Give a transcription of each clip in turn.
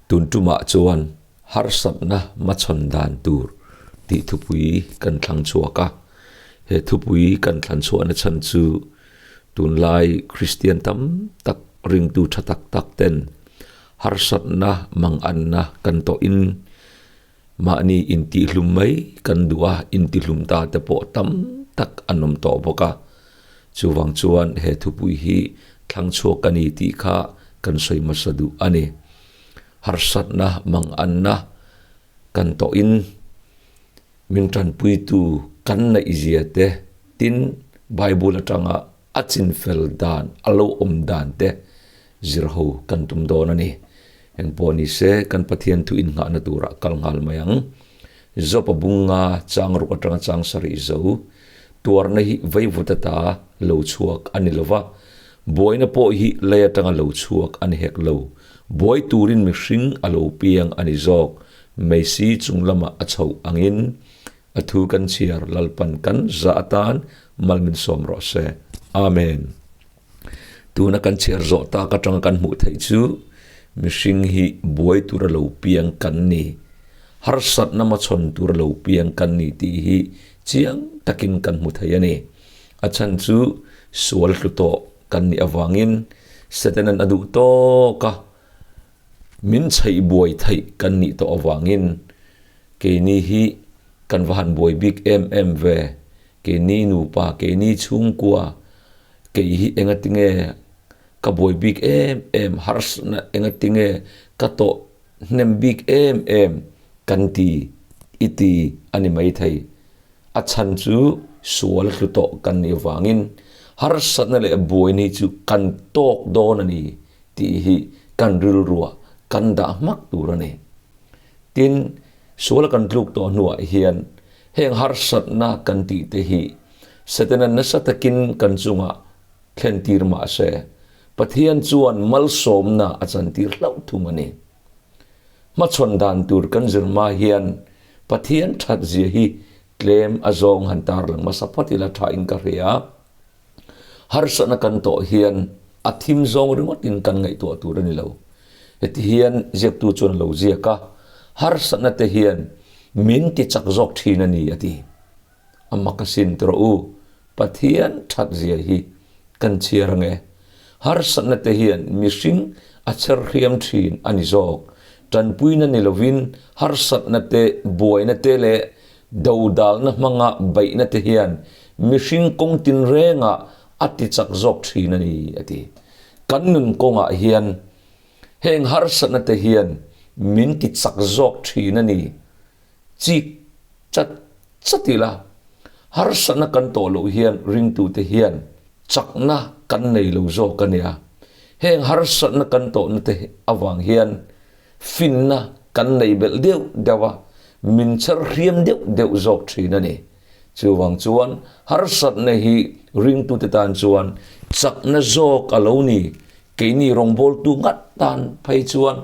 Tun tumah chuan harsatna hmachhawn dan tur tih thupui kan thlang chhuak a. He thupui kan thlan chhuahna chhan chu tunlai Kristian tam tak ringtu tha tak tak ten harsatna manganna kan tawhin Mahni intihlum mai kan duh a, intihlum ta te pawh tam tak an awm tawh bawk a. Chuvang chuan he thupui hi thlang chhuak ka ni tih kha kan sawi hmasa duh a ni. Harsatna, manganna kan tawhin min tanpuitu kan naihzia te, tin Bible atanga a chinfel dan, a lo awm dan te zir ho kan tum dawn a ni. Engpawh ni se, kan Pathian thu innghahna turah kal nghal mai ang. Job-a bunga chang ruk atanga chang sarih zo, tuarna hi vaivut ata lo chhuak a ni lo va, buaina pawh hi lei atanga lo chhuak a ni hek lo. Buai turin mihring a lo piang a ni zawk, Meisi chung lamah a chhoh angin A thu kan chhiar Lalpan kan zah atan mal min sawm rawh se. Amen. Tuna kan chhiar zawh tak atanga kan hmuh theih chu mihring hi buai tura lo piang kan ni, harsatna hmachhawn tura lo piang kan ni tih hi chiang takin kan hmu thei a ni. A chhan chu sual hlu tawh kan nih avangin Satanan a duh tawk a, min chheih buai theih kan nih tawh avangin Keini hi kan va han buai bik em em ve, keini nupa, keini chhungkua, kei hi engatinge ka buai bik em em, harsatna engatinge ka tawh hnem bik em em kan ti i ti a ni maithei. A chhan chu sual hlu tawh kan nih avangin harsatna leh buaina hi chu kan tawk dawn a ni tih hi kan rilruah kan dah hmak tur a ni. Tin, sual kan tluk tawh hnuah hian heng harsatna kan tih te hi Setana nasa takin kan chungah thlen tir mah se, Pathian chuan malsawmna a chantir hlauh thung a ni. Hmachhawn dan tur kan zir hma hian Pathian that zia hi tlem a zawng han tarlang hmasa phawt ila tha in ka hria. Harsatna kan tawh hian a thim zawng ringawtin kan ngaihtuah tur a ni lo. Heti hian ziaktu chuan a lo ziak a, Harsatna te hian min ti chak zawk thin a ni a ti. A mak asin ti rawh u, Pathian that zia hi kan chhiar ange. Harsatna te hian mihring a cher hriam thin a ni zawk. Tanpuina ni lovin harsatna te, buaina te leh Dodalna hmanga beihna te hian mihring kawng tinrengah a ti chak zawk thin a ni, a ti. Kan nun kawngah hian heng harsatna te hian min ti chak zawk thin a ni. Chik chat chat ila, harsatna kan tawh loh hian ringtute hian chakna kan nei lo zawk a nia. Heng harsatna kan tawhna te avang hian Finna kan nei belh deuh deuh a, min chher hriam deuh deuh zawk thin a ni. Chuvang chuan harsatna hi ringtute tan chuan chakna zawk a lo ni. Keini rawngbawltu ngat tan phei chuan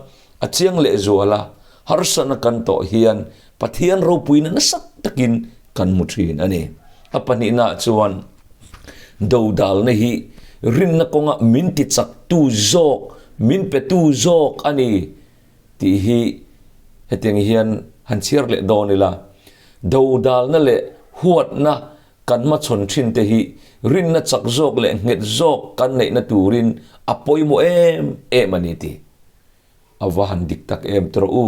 a chiang lehzual a, harsatna kan tawh hian Pathian ropuina nasa takin kan hmu thin a ni. A pahnihnaah chuan dodalna hi rinna kawnga min tichaktu zawk, min petu zawk a ni tih hi hetiang hian han chhiar leh dawn ila. Dodalna leh huatna kan hmachhawn thin te hi rinna chak zawk leh nghet zawk kan neihna turin a pawimawh em em a ni tih. A va han dik tak em tawh u.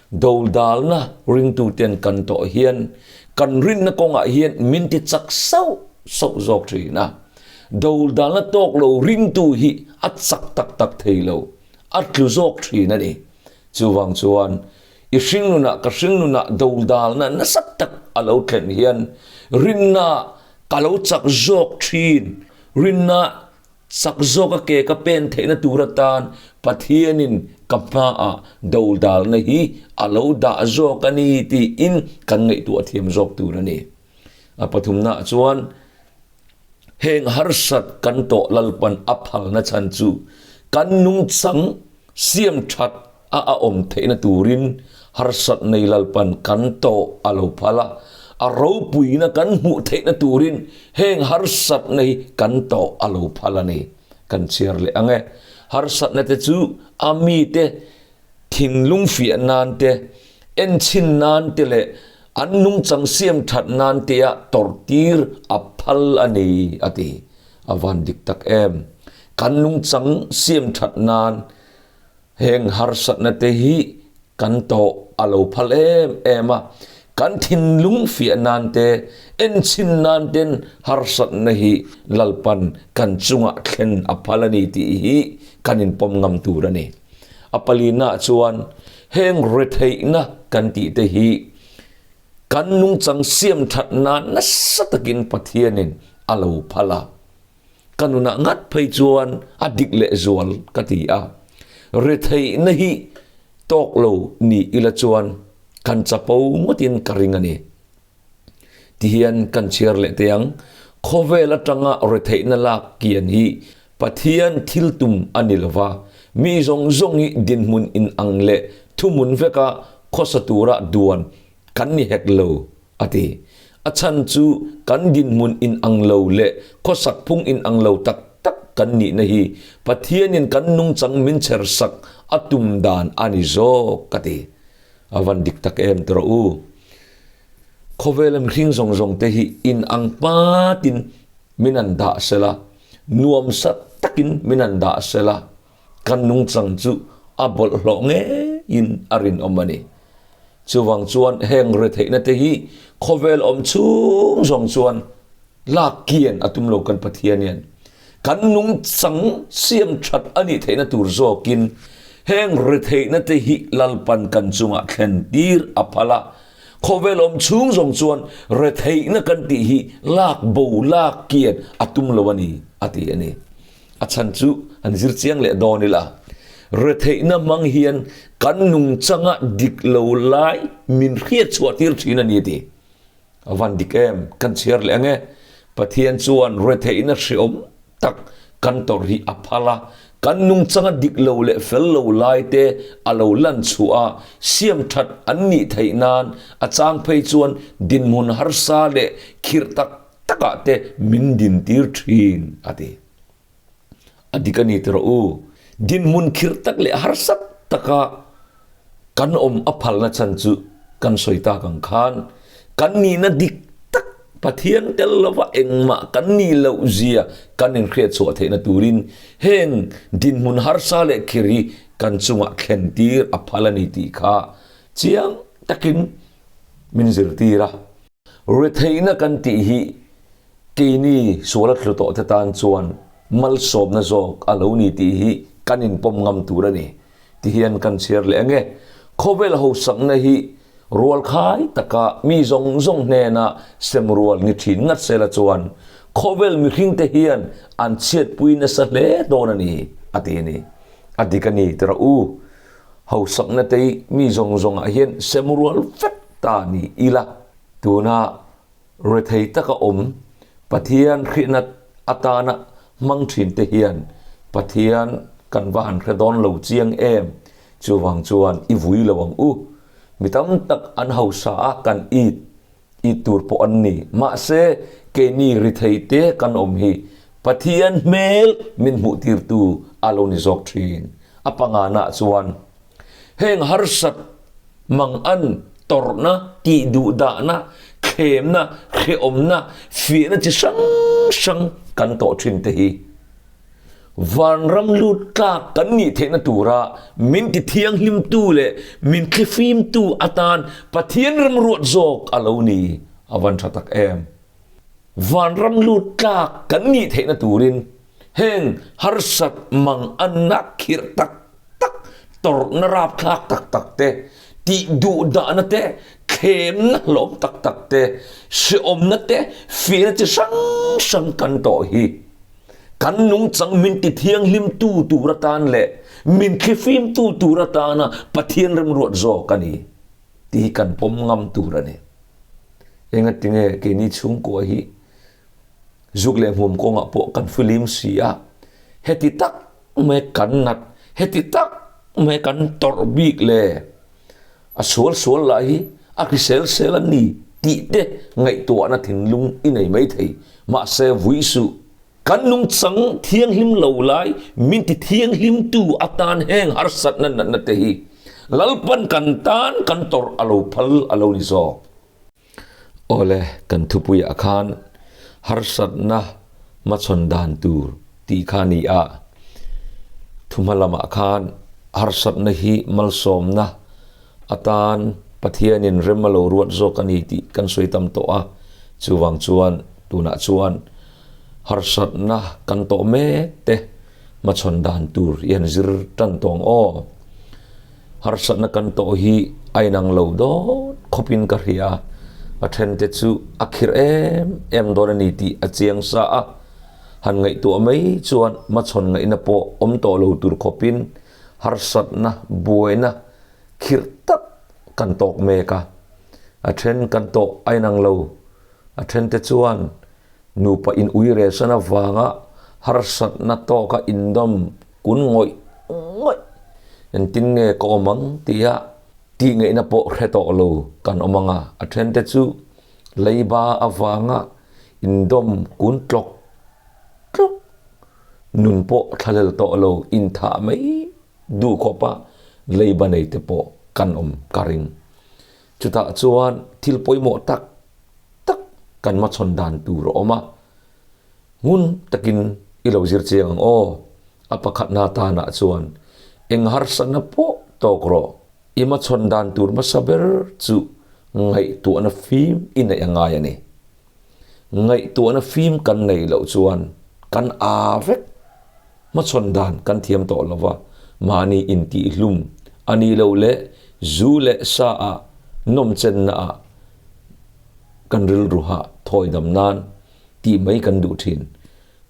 Dodalna ringtuten kan tawh hian kan rinna kawngah hian min ti chak sauh sauh zawk thin a. Dodalna tawk lo ringtu hi a chak tak tak thei lo, a tlu zawk thin a ni. Chuvang chuan i hringnunah ka hringnunah dodalna nasa tak a lo thlen hian rinna ka lo chak zawk thin, rinna Chak zawka ke ka pen theihna tur atan Pathianin ka hmaah dodalna hi a lo dah zawk a ni tiin kan ngaihtuah thiam zawk tur a ni. A pathumnaah chuan heng harsat kan tawh Lalpan a phalna chhan chu kan nungchang siam that a a awm theihna turin harsat nei Lalpan kan tawh a lo phal a, a ropuina kan hmuh theihna turin heng harsatna hi kan tawh a lo phal a ni. Kan chhiar leh ang e. Harsatna te chu a mite thinlung fiah nan te, enchhin nan te leh an nungchang siam that nan tea tawrh tir a phal a ni, a ti. A van dik tak em? Kan nungchang siam that nan Heng harsatna te hi kan tawh a lo phal em em a, kan thinlung fiah nan te, enchhin nan ten harsatna hi Lalpan kan chungah thlen a phal a ni tih hi kan inpawm ngam tur a ni. A palina chuan heng retheihna kan tih te hi kan nungchang siam that nan nasa takin Pathianin a lo phal a. Ka nunah ngat phei chuan a dik leh zual ka ti a, retheihna hi tawk lo ni ila chuan kan chapo ngawtin ka ring a ni. Tihian kan chhiar leh teh ang, khawvel atanga retheihna lak kian hi Pathian thil tum a ni lova, mi zawng zawng hi dinhmun inang leh thuhmun veka khawsa tura duan kan ni hek lo. A ti. A chhan chu kan dinhmun inang lo leh khawsak phung inang lo tak tak kan nihna hi Pathianin kan nungchang min chher sak a tum dan a ni zawk ka ti. A van dik tak em ti rawh u. Khawvela mihring zawng zawng te hi inang patin min an dah sela, nuamsa takin min an dah sela, kan nungchang chu a bawlhhlawh ngeiin a rinawm a ni. Chuvang chuan heng retheihna te hi khawvel awm chhung zawng chuan lak kian a tum lo kan Pathian hian kan nungchang siam that a nih theihna tur zawkin heng retheihna te hi Lalpan kan chungah thlen tir a phal a, khawvel awm chhung zawng chuan retheihna kan tih hi lak bo lak kian a tum lo a ni a ti a ni. A chhan chu an zir chiang leh dawn ila, retheihna hmang hian kan nungchanga dik lo lai min hriat chhuah tir thin a ni ti. A van dik em? Kan chhiar leh ange. Pathian chuan retheihna hreawm tak kan tawrh hi a phal a, kan nungchanga dik lo leh fel lo lai te a lo lan chhuah a, siam that an nih theih nan a chang phei chuan dinhmun harsa leh khirh tak takah te min dintir thin, a ti. A dik a ni ti rawh u. Dinhmun khirh tak leh harsat taka kan awm a phalna chan chu kan sawi tak ang khan kan nihna dik tak Pathian tel lova engmah kan nih loh zia kan inhriat chhuah theihna turin heng dinhmun harsa leh khirh hi kan chungah thlen tir a phal a ni tih kha chiang takin min zirtir a. Retheihna kan tih hi keini suala tlu tawh te tan chuan malsawmna zawk a lo ni tih hi kan inpawm ngam tur a ni ti hian kan chhiar leh ange. Khawvel hosakna hi rualkhai taka mi zawng zawng hnena sem rual ni thin ngat sela chuan khawvel mihringte hian an chhiatpui nasa hle dawn a ni a ti a ni. A dik a ni ti rawh u. Hosakna te hi mi zawng zawngah hian sem rual vek ta ni ila, tuna rethei taka awm Pathian hrihna atana hmang thin te hian Pathian kan va han hre dawn lo chiang em? Chuvang chuan i vui lo ang u. Mi tam tak an hausa a kan it it tur pawh an ni. Mahse, keini rethei te kan awm hi Pathian hmel min hmuh tirtu a lo ni zawk thin. A panganah chuan Heng harsat mangan, tawrhna, tihduhdahna, thlemna, hrehawmna, fiahna chi hrang hrang kan tawh thin te hi vanram lut tlak kan nih theihna tura min ti thianghlimtu leh min thlifimtu atan Pathian remruat zawk a lo ni a van tha tak em. Vanram lut tlak kan nih theihna turin heng harsat manganna khirh tak tak, tawrhna rapthlak tak tak te, tih duhdahna te, thlemna hlawm tak tak te, hrehawmna te, fiahna chi hrang hrang kan tawh hi kan nungchang min ti thianghlimtu tur atan leh min thlifimtu tur atana Pathian remruat zawk a ni tih hi kan pawm ngam tur a ni. Engatinge keini chhungkua hi Zuk leh hmuam kawngah pawh kan filim si a, heti tak mai kan nat, heti tak mai kan tawrh bik le, a sual sual lah hi a hrisel sel a ni tih te ngaihtuahna thinlung i nei mai thei. Mahse vui suh, kan nungchang thianghlim lo lai min ti thianghlimtu atan heng harsatna natna te hi. Lalpan kan tan kan tawrh a lo phal a lo ni zawk. Awle, kan thupuiah khan harsatna hmachhawn dan tur tih kha a ni a. Thuhma lamah khan harsatna hi malsawmna atan Pathianin rem a lo ruat zawk a ni tih kan sawi tam tawh a. Chuvang chuan tunah chuan harsatna kan tawh mek te hmachhawn dan tur i han zir tan tawh ang aw. Harsatna kan tawh hi a inang lo dawn khawpin ka hria a, a thente chu a khirh em em dawn a ni tih a chiang sa a, han ngaihtuah mai chuan hmachhawn ngaihna pawh awm tawh lo tur khawpin harsatna buaina khirh tak kan tawk mek a, a then kan tawh a inang lo, a thente chuan Nupa in uiresan avanga harsatna tawka indawm kun ngawih ngawih engtin nge ka awm ang tia tih ngaihna pawh hre tawh lo kan awm ang a, a thente chu leiba avanga indawm kun tlawk tlawk nun pawh thlalel tawh lo inthah mai duh khawpa leiba nei te pawh kan awm ka ring. Chutah chuan thil pawimawh tak tak kan hmachhawn dan tur a awm a, ngun takin i lo zir chiang ang aw. A pakhatna tanah chuan eng harsatna pawh tawk rawh, i hmachhawn dan tur hmasa ber chu ngaihtuahna fim i neih a ngai a ni. Ngaihtuahna fim kan neih loh chuan kan aa vek. Hmachhawn dan kan thiam tawh lo va, mahni intihhlum a nih loh leh zu leh sa ah nawmchenna ah kan rilru hah thawi dam nan tih mai kan duh thin.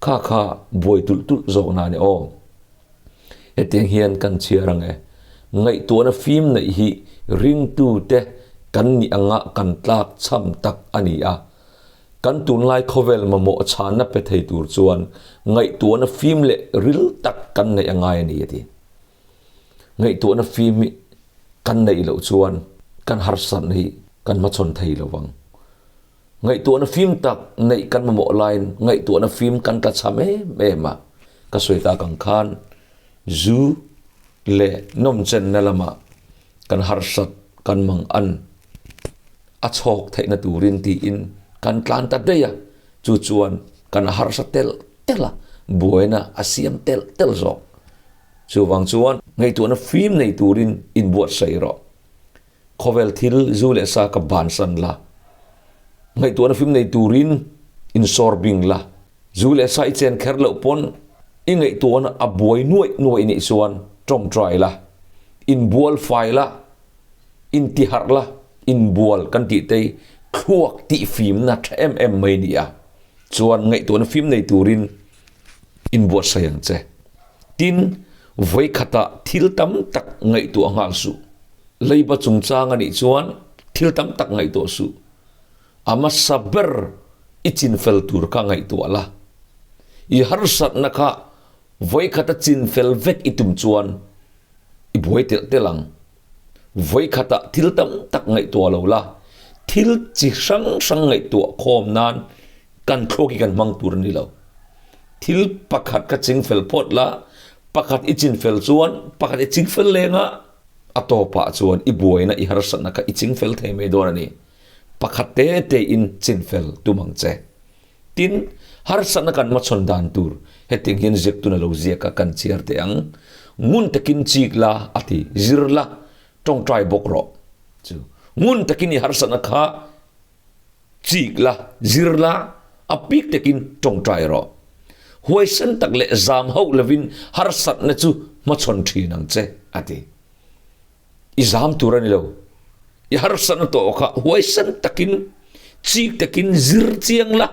Kha kha buai tulh tulh zawk na ni aw. Hetiang hian kan chhiar ang e. Ngaihtuahna fim neih hi ringtute kan nih anga kan tlak chham tak a ni a. Kan tunlai khawvel mamawh chhanna pe thei tur chuan ngaihtuahna fim leh ril tak kan neih a ngai a ni a ti. Ngaihtuahna fim hi kan neih loh chuan kan harsatna hi kan hmachhawn thei lo vang. Ngaihtuahna fim tak neih kan mamawh laiin ngaihtuahna fim kan tlachham em em a. Ka sawi tak ang khan zu leh nawmchenna lamah kan harsat kan mang an a chhawk theihna turin tiin kan tlan ta daih a, chu chuan kan harsa telh telh a, buaina a siam telh telh zawk. Chuvang chuan ngaihtuahna fim nei turin inbuatsaih rawh. Khawvel thil zu leh sa ka bansan la, ngaihtuahna fim nei turin insawr bing la, zu leh sa i chen kher loh pawn i ngaihtuahna a buai nuaih nuaih nih chuan tawngtai la, inbual fai la, Intiharh la, inbual kan tih te hi thluak tihfimna tha em em mai ni a, chuan ngaihtuahna fim nei turin inbuatsaih ang che. Tin, vawikhatah thil tam tak ngaihtuah nghal suh. Leiba chungchang a nih chuan thil tam tak ngaihtuah suh. A hmasa ber i chinfel tur kha ngaihtuah la. I harsatna kha vawikhat a chinfel vek i tum chuan i buai telh telh ang. Vawikhatah thil tam tak ngaihtuah lo la, thil chi hrang hrang ngaihtuah khawm nan kan thluak hi kan hmang tur a ni lo. Thil pakhat kha chingfel phawt la, pakhat i chinfel chuan pakhat i chingfel leng a, a tawpah chuan i buaina i harsatna kha i chingfel thei mai dawn a ni. Pakhat te tein chinfel tum ang che. Tin, harsatna kan hmachhawn dan tur hetiang hian ziaktun a lo ziak a, kan chhiar teh ang. Ngun takin chik la a ti, zir la, tawngtai bawk rawh. Chu ngun takin i harsatna kha chik la, zir la, a pik takin tawngtai rawh. Huaisen tak leh zam hauh lovin harsatna chu hmachhawn thin ang che, a ti. I zam tur a ni lo. I harsatna tawh kha huaisen takin, chik takin zir chiang la,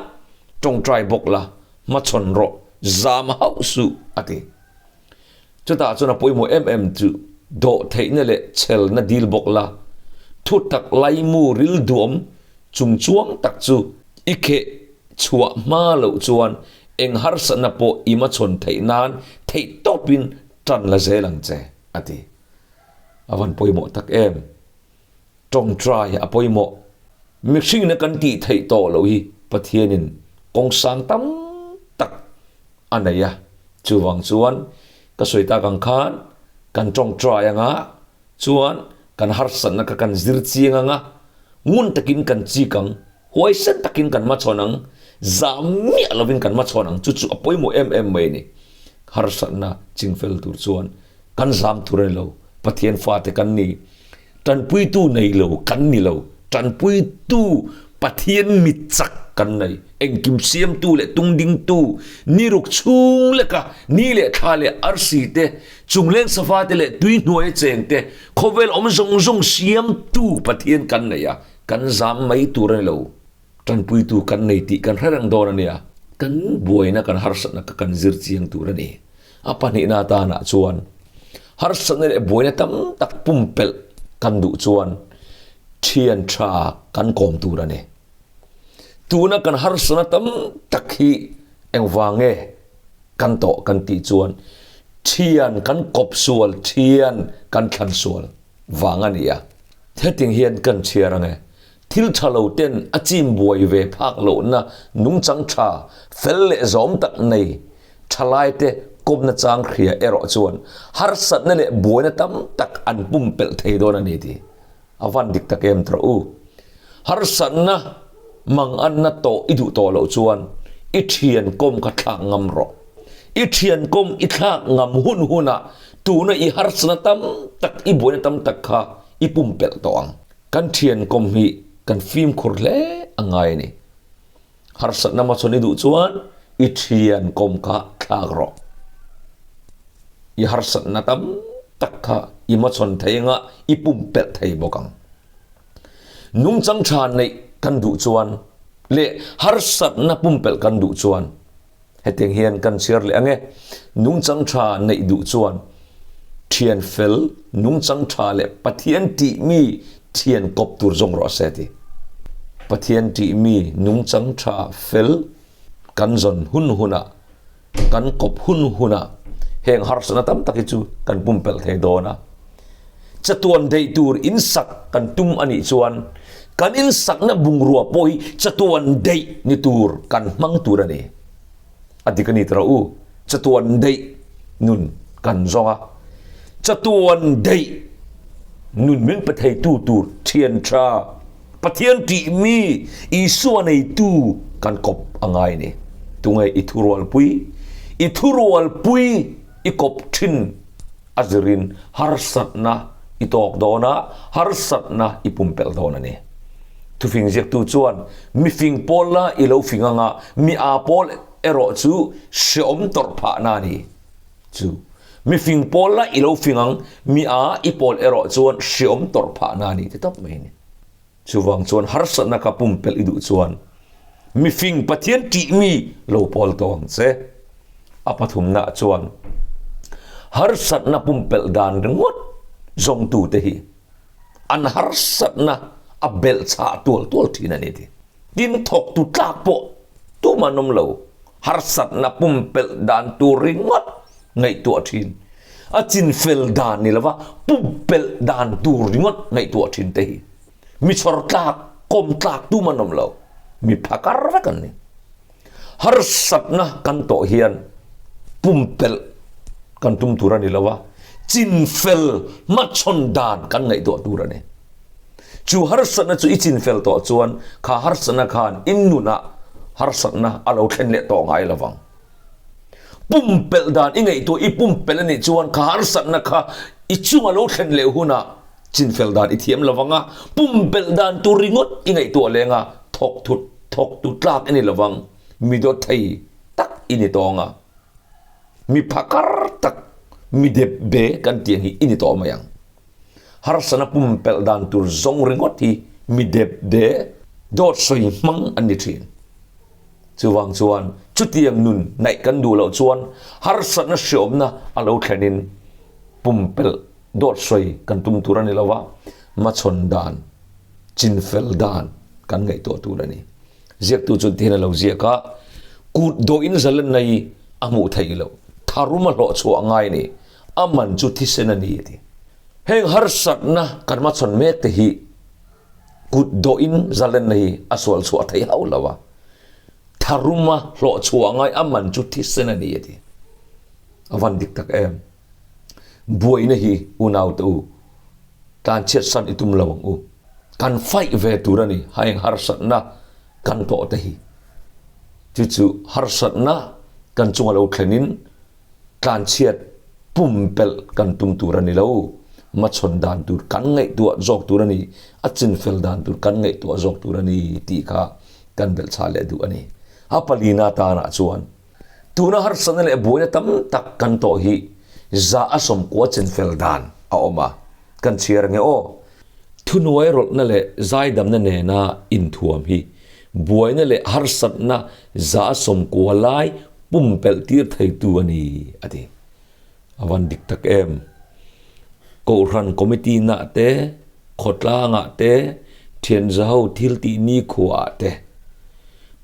tawngtai bawk la, hmachhawn rawh, zam hauh suh, a ti. Chutah chuan a pawimawh em em chu dawhtheihna leh chhelna dil bawk la, thutak laimu ril duam chung chuang tak chu i kheh chhuah hma loh chuan eng harsatna pawh i hmachhawn theih nan theihtawpin tan la zel ang che, a ti. A van pawimawh tak em? Tawngtai a pawimawh. Mihringna kan tih theih tawh loh hi Pathianin kawng sang tam tak a nei a. Chuvang chuan ka sawi tak ang khan kan tawngtai anga Chuan kan harsatna kha kan zir chiang ang a, ngun takin kan chik ang, huaisen takin kan hmachhawn ang, zam miah lovin kan hmachhawn ang, chu chu a pawimawh em em mai a ni. Harsatna chingfel tur chuan kan zam tur a ni lo, Pathian fate kan ni, tanpuitu nei lo kan ni lo, tanpuitu Pathian mi chak kan nei, engkim siamtu leh tungdingtu, ni ruk chhung leka ni leh thla leh arsi te, Chungleng safa te leh tui hnuaia cheng te, khawvel awm zawng zawng siamtu Pathian kan nei a, kan zam mai tur a ni lo. Tanpuitu kan nei tih kan hre reng dawn a nia. Kan buaina kan harsatna kha kan zir chiang tur a ni. A pahnihna atanah chuan harsatna leh buaina tam tak pumpelh kan duh chuan thian tha kan kawm tur a ni. Tuna kan harsatna tam tak hi engvang nge? Kan tawh kan tih chuan thian kan kawp sual, thian kan thlan sual vang a ni a. Hetiang hian kan chhiar ang e, thil tha lo ten a chim buai ve phak lohna nungchang tha, fel leh zawm tak nei thalai te kawpna chang hria erawh chuan harsatna leh buaina tam tak an pumpelh thei dawn a ni tih a van dik tak em tawh u. Harsatna manganna tawh i duh tawh loh chuan i thian kawm kha thlak ngam rawh. I thian kawm i thlak ngam hun hunah tuna i harsatna tam tak, i buaina tam tak kha i pumpelh tawh ang. Kan thian kawm hi kan fimkhur hle a ngai a ni. Harsatna hmachhawn i duh chuan i thian kawm kha thlak rawh. I harsatna tam tak kha i hmachhawn thei anga i pumpelh thei bawk ang. Nungchang tha neih kan duh chuan leh harsatna pumpelh kan duh chuan hetiang hian kan chhiar leh ang e, nungchang tha neih duh chuan thian fel, nungchang tha leh Pathian tih mi thian kawp tur zawng rawh se ti. Pathian tih mi nungchang tha fel kan zawn hun hunah, kan kawp hun hunah heng harsatna tam tak hi chu kan pumpelh thei dawn a. Chatuan daih tur insak kan tum a nih chuan kan insakna bungrua pawh hi chatuan daih ni tur kan hmang tur a ni. A dik a ni tawh u, chatuan daih nun kan zawng a, chatuan daih nun min pe theitu tur thian tha Pathian tih mi Isua neitu kan kawp a ngai a ni. Tunge i thurualpui? I thurualpui i kawp thin a zirin harsatna i tawk dawn a, harsatna i pumpelh dawn a ni. Thufing ziaktu chuan, Mi fing pawl la i lo fing anga, mi aa pawl erawh chu hreawm tawrh phahna a ni. Chu mi fing pawl la i lo fing ang, mi aa i pawl erawh chuan hreawm tawrh phahna a ni ti tawp mai a ni. Chuvang chuan harsatna kha pumpelh i duh chuan mifing Pathian ṭih mi lo pawl tawh ang che. A pathumnaah chuan harsatna pumpelh dan ringawt zawngtute hi an harsatna a belh chhah tual tual ṭhin a ni ti. Tin, thawktu tlak pawh tumah an awm lo, harsatna pumpelh dan tur ringawt ngaihtuah ṭhin. A chinfel dan ni lova pumpelh dan tur ringawt ngaihtuah ṭhin te hi mi chhawr tlak, kawm tlak tum an awm lo, mi phakar vek an ni. Harsatna kan tawh hian pumpelh kan tum tur a ni lova, chinfel hmachhawn dan kan ngaihtuah tur a ni. Chu harsatna chu i chinfel tawh chuan kha harsatna khan in nunah harsatna a lo thlen leh tawh ngai lovang. Pumpelh dan i ngaihtuah i pumpelh a nih chuan kha harsatna kha i chunga lo thlen leh hunah chinfel dan i thiam lovang a, pumpelh dan tur ringawt i ngaihtuah leng a, thawk thut thawk tu tlak i ni lovang, mi dawt thei tak i ni tawng a, mi phakar tak, mi dep be kan tih ang hi i ni tawh mai ang. Harsatna pumpelh dan tur zawng ringawt hi mi dep be dawt sawi hmang an ni thin. Chuvang chuan chutiang nun naih kan duh loh chuan harsatna hriawmna a lo thlenin pumpelh dawt sawi kan tum tur a ni lo va, hmachhawn dan, chinfel dan kan ngaihtuah tur a ni. Ziaktu chuan tihian a lo ziak a, Kut dawhin zalenna hi a hmuh theih loh, tharum a hlawh chhuah ngai a ni, a man chu thisen a ni a ti. Heng harsatna kan hmachhawn mek te hi Kut dawhin zalenna hi a sual chhuah thei hauh lo a, tharuma hlawh chhuah ngai a man chu thisen a ni a ti. A van dik tak em. Buaina hi unaute u. Tlanchhiatsan i tum lo ang u. Kan fight ve tur a ni, heng harsatna kan tawh te hi. Chu chu harsatna kan chunga lo thlenin tlanchhiat pumpelh kan tum tur a ni lo. Hmachhawn dan tur kan ngaihtuah zawk tur a ni, a chinfel dan tur kan ngaihtuah zawk tur a ni tih kha kan belhchhah leh duh a ni. A palina tanah chuan Tuna harsatna leh buaina tam tak kan tawh hi zah a sawmkua chinfel dan a awm a, kan chhiar nge aw? Thunuai rawlhna leh zaidamna nena inthuam hi buaina leh harsatna zah a sawmkua lai pumpelh tir theitu a ni, a ti. A van dik tak em? Kohhran committee nah te, khawtlangah te, thianzaho thil tih nikhuaah te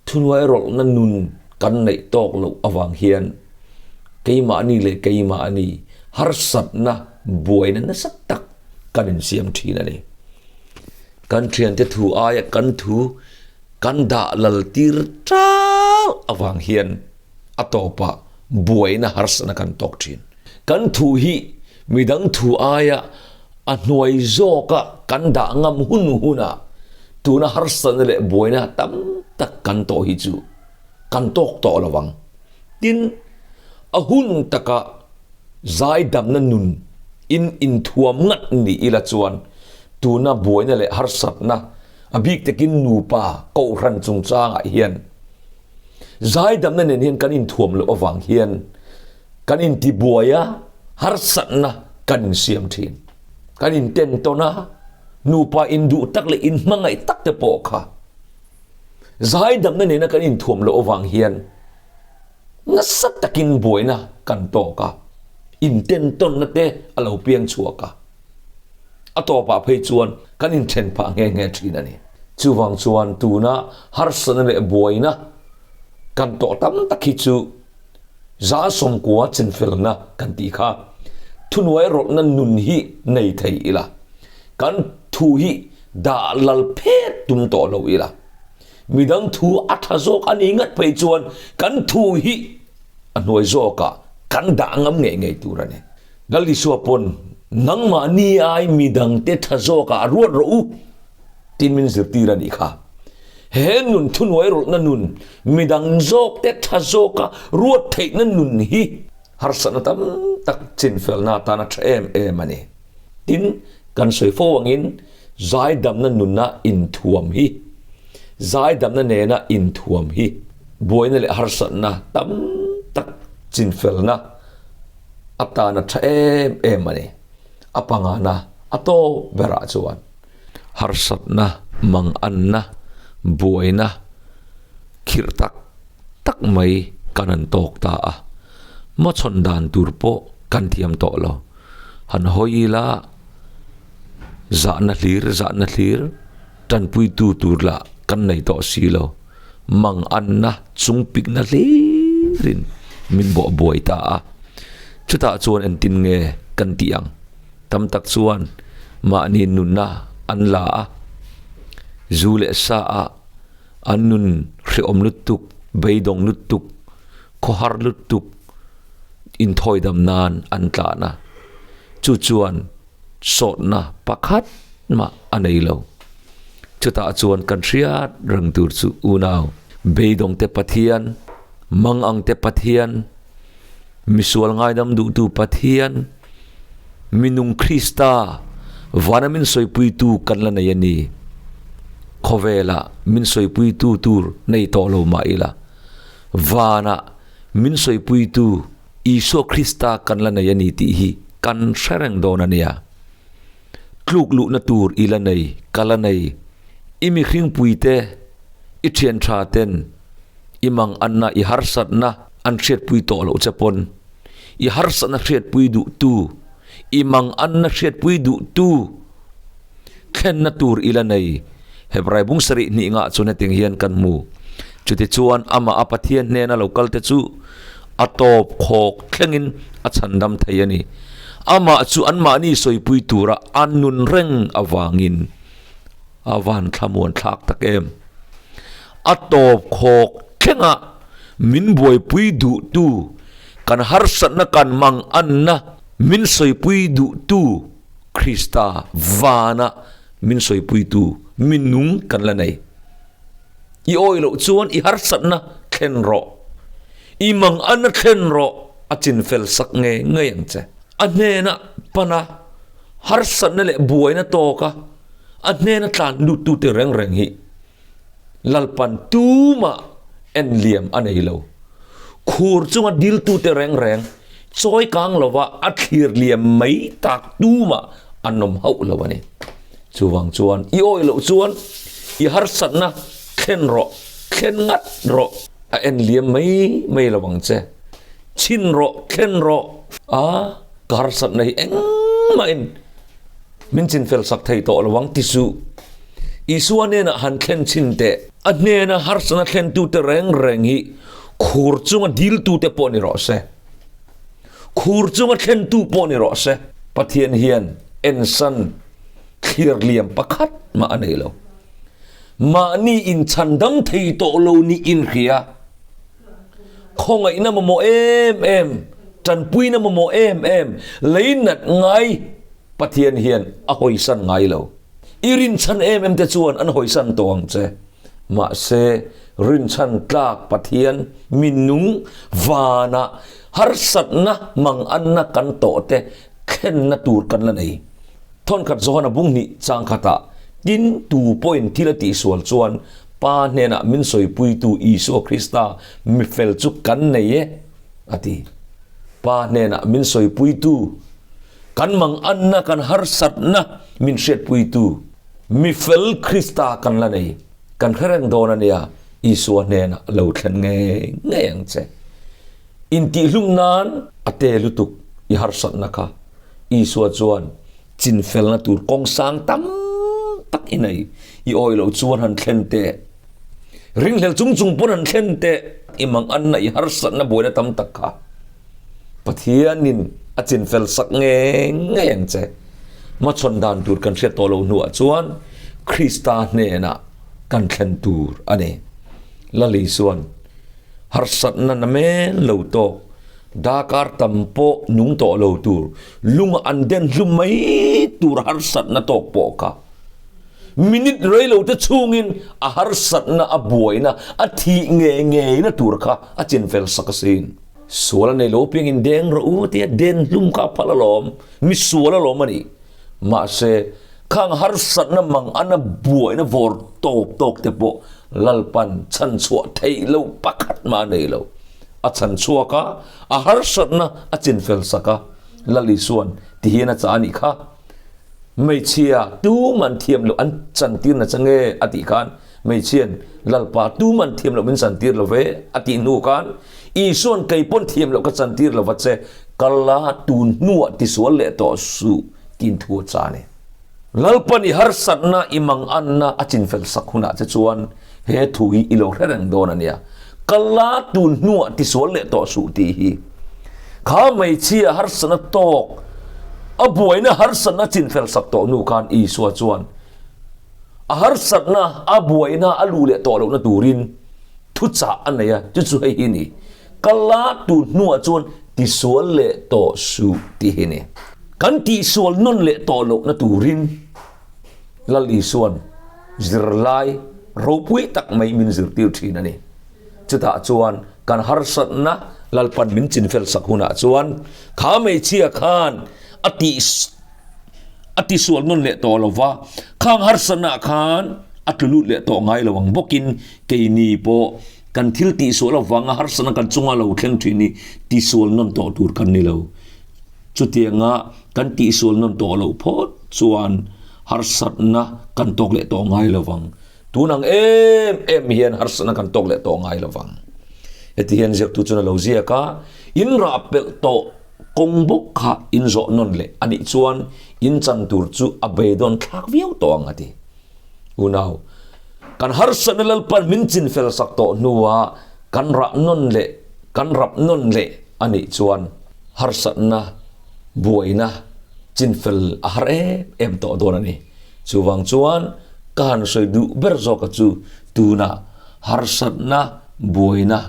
thunuai rawlhna nun kan neih tawk loh avang hian keimahni leh keimahni harsatna buaina nasa tak kan insiam thin a ni. Kan thiante thu aia kan thu kan dah lal tir tal avang hian a tawpah buaina harsatna kan tawk thin. Kan thu hi midang thu aia a hnuai zawka kan dah ngam hun hunah tuna harsatna leh buaina tam tak kan tawh hi chu kan tawk tawh lo ang. Tin, a hun taka zaidamna nun in inthuam ngat ni ila chuan tuna buaina leh harsatna a bik takin nupa kohhran chungchangah hian Zaidamna nen hian kan inthuam loh avang hian kan intibuai a, harsatna kan insiam thin. Kan inten tawn a, nupa induh tak leh inhmangaih tak te pawh kha zaidamna nena kan inthuam loh avang hian nasa takin buaina kan tawk a, inten tawnna te a lo piang chhuak a. A tawpah phei chuan kan inthen phah nghe nghe thin a ni. Chuvang chuan tuna harsatna leh buaina kan tawh tam tak hi chu 190 chinfelna kan tih kha thunuai rawlhna nun hi nei thei ila, kan thu hi dah lal phet tum tawh lo ila, midang thu a tha zawk a nih ngat phei chuan kan thu hi a hnuai zawkah kan dah ngam ngei ngei tur a ni. Lal Isua pawn, Nangmahni ai midangte tha zawkah ruat rawh u, tiin min zirtir a nih kha. He nun thunuai rawlhna nun, midang zawkte tha zawka ruat theihna nun hi harsatna tam tak chinfelna atan a tha em em a ni. Tin, kan sawi fo angin zaidamna nuna inthuam hi, zaidamna nena inthuam hi buaina leh harsatna tam tak chinfelna A tan a tha em em a ni. A pangana a tawp berah chuan harsatna, manganna, buaina khirh tak tak mai kan han tawk ta a. Hmachhawn dan tur pawh kan thiam tawh lo. Han hawi ila zahna hlir zahna hlir tanpuitu tur lah kan nei tawh si lo. Manganna chungpikna hlirin min bawh buai ta a. Chutah chuan engtin nge kan tih ang? Tam tak chuan mahni nunna an la a, zu leh sa ah an nun hrehawm lutuk, beidawng lutuk, khawhar lutuk inthawidam nan an tlan a. Chu chuan sawtna pakhat mah a nei lo. Chutah chuan kan hriat reng tur chu unau, beidawngte Pathian, mangangte Pathian, misual ngaidam duhtu Pathian, minung Krista vana min sawipuitu kan la nei a ni. Khawvelah min sawipuitu tur nei tawh lo mah ila, vanah min sawipuitu Isua Krista kan la nei a ni tih hi kan hre reng dawn a nia. Tluk luhna tur i la nei, ka la nei. I mihringpuite, i thian tha ten i manganna, i harsatna an hriatpui tawh loh che pawn, i harsatna hriatpui duhtu, i manganna hriatpui duhtu thlenna tur i la nei. Hebrai bung sarih hnih ngah chuan hetiang hian kan hmu. Chutichuan amah a Pathian hnena lo kal te chu a tawp khawk thlengin a chhandam thei a ni. Amah chu anmahni sawipui tura a nun reng avangin a van thlamuan thlak tak em. A tawp khawk thlenga min buaipui duhtu, kan harsatna kan manganna min sawipui duhtu. Krista vana min sawipuitu mi nung kan la nei. I awih loh chuan i harsatna thlen rawh. I manganna thlen rawh a chinfel sak ngei ngei ang che. A hnena pana harsatna leh buaina tawka a hnena tlan luttute reng reng hi Lalpan tumah en liam a nei lo. Khur chunga diltute reng reng chawi kang lova a thlir liam mai tak tumah an awm hauh lo a ni. Chuvang chuan i awih loh chuan i harsatna thlen rawh, thlen ngat rawh, a en liam mai mai lo ang che. Chhin rawh, thlen rawh, a ka harsatna hi engmahin Min chinfel sak thei tawh lo ang ti suh. Isua hnenah han thlen chhin teh. A hnena harsatna thlentute reng reng hi khur chunga diltute pawh ni rawh se. Khur chunga thlentu pawh ni rawh se. Pathian hian ensan thlir liam pakhat mah a nei lo. Mahni inchhandam thei tawh lo nih inhria. Khawngaihna mamawh em em, tanpuina mamawh em em, lei nat ngai Pathian hian a hawisan ngai lo. I rinchhan em em te chuan an hawisan tawh ang che. Mahse, rinchhan tlak Pathian minung vanah harsatna manganna kan tawh te thlenna tur kan la nei. Thawnkhat Johana bung hnih chang khatah tin tu pawhin thil a tihsual chuan Pa hnenah min sawipuitu Isua Krista mifel chu kan nei e, a ti. Pa hnenah min sawipuitu, kan manganna, kan harsatna min hriatpuitu mifel Krista kan la nei. Kan hre reng dawn a nia, Isua hnenah lo thlen ngei ngei ang che. Intihhlum nan a te lutuk i harsatna kha. Isua chuan chinfelna tur kawng sang tam tak i nei. I awih loh chuan han thlen teh. Ringhlel chung chung pawn han thlen teh. I manganna, i harsatna buaina tam tak kha Pathianin a chinfel sak ngei ngei ang che. Hmachhawn dan tur kan hriat tawh loh hnuah chuan Krista hnenah kan thlen tur a ni. Lal Isuan harsatna namen lo tawk. Dakar tam pawh nung tawh lo tur, lunga an den hlum mai tur harsatna tawk pawh kha minute rei lo te chhungin a harsatna a buaina a thih ngei ngeina tur kha a chinfel sak asin. Sual a nei lo piangin deng rawh u tia den hlum kha a phal alawm, mi sual alawm a nih. Mahse, khang harsatna mang ana buaina vawr tawp tawk te pawh Lalpan chhanchhuah theih loh pakhat mah a nei lo. A chhan chhuak a, a harsatna a chinfel sak a, Lal Isua'n ti hian a chah a nih kha. Hmeichhia tuman thiam loh an chantir na cha nge a tih khan hmeichhia'n Lalpa tuman thiam loh min chantir lo ve a tih hnu khan Isua'n kei pawn thiam loh ka chantir lo va che, kal a tun hnuah tisual leh tawh suh tiin thu a cha a ni. Lalpan i harsatna i manganna a chinfel sak hunah che chuan he thu hi i lo hre reng dawn a nia. Kal a tun hnuah tisual leh tawh suh tih hi. Kha hmeichhia harsatna tawk a buaina harsatna chinfel sak tawh hnu khan Isua chuan a harsatna a buaina a luh leh tawh lohna turin thuchah a nei a, chu chu hei hi a ni. Kal a tun hnuah chuan tisual leh tawh suh tih hi ni. Kan tihsual nawn leh tawh lohna turin Lal Isua'n zirlai ropui tak mai min zirtir thin a ni. Chutah chuan kan harsatna Lalpan min chinfel sak hunah chuan kha hmeichhia khan a tih a tisual nawn leh tawh lo va, khang harsatnaah khan a tlu lut leh tawh ngai lo ang bawkin keini pawh kan thil tihsual avanga harsatna kan chunga lo thleng thin hi tisual nawn tawh tur kan ni lo. Chutianga kan tihsual nawn tawh loh phawt chuan harsatna kan tawk leh tawh ngai lo vang. Tun ang em em hian harsatna kan tawk leh tawh ngai lo vang. Heti hian ziaktu chuan a lo ziak a, In rah pelh tawh kawng bawk kha in zawh nawn leh a nih chuan in chan tur chu a beidawn thlak viau tawh ang a ti. Unau, kan harsatna Lalpan min chinfel sak tawh hnuah kan rah nawn leh kan rap nawn leh a nih chuan harsatna, buaina chinfel a har em em tawh dawn a ni. Chuvang chuan ka han sawi duh ber zawka chu tunah harsatna, buaina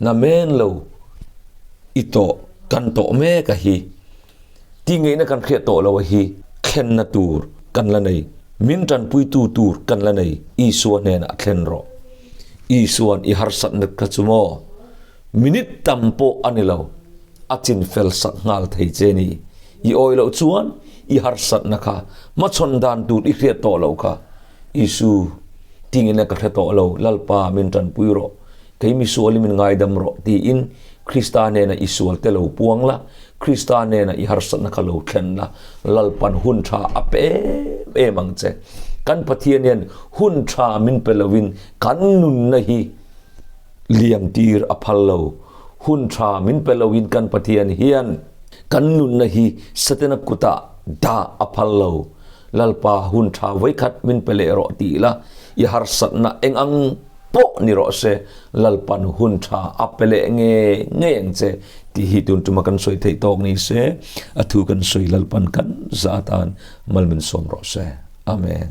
na men lo i tawh kan tawh mek a hi, ti ngeihna kan hriat tawh lo a hi. Thlenna tur kan la nei, min tanpuitu tur kan la nei, Isua hnenah thlen rawh. Isua'n i harsatna kha chu maw? Minute tam pawh a ni lo, a chin fel sak nghal thei che ni. I awih loh chuan i harsatna kha hmachhawn dan tur i hriat tawh loh kha. Isu, tingin a ka hre tawh lo, Lalpa min tanpui rawh, kei misualin min ngaidam rawh tiin Krista nena i sualte lo puang la, Krista nena i harsatna kha lo thlen la, Lalpan hun tha a pe em em ang che. Kan Pathian hian hun tha min pe loin kan nunna hi liam tir a phal lo. Hun tha min pe loin kan Pathian hian kan nunna hi Setana kutah dah a phal lo. Lalpa hun tha vawikhat min pe leh rawh tih la, i harsatna eng ang pawh ni rawh se, Lalpan hun tha a pe leh nge ngei ang che tih hi tun tuma kan sawi theih tawk ni se, a thu kan sawi Lalpan kan za atan mal min sawm rawh se. Amen.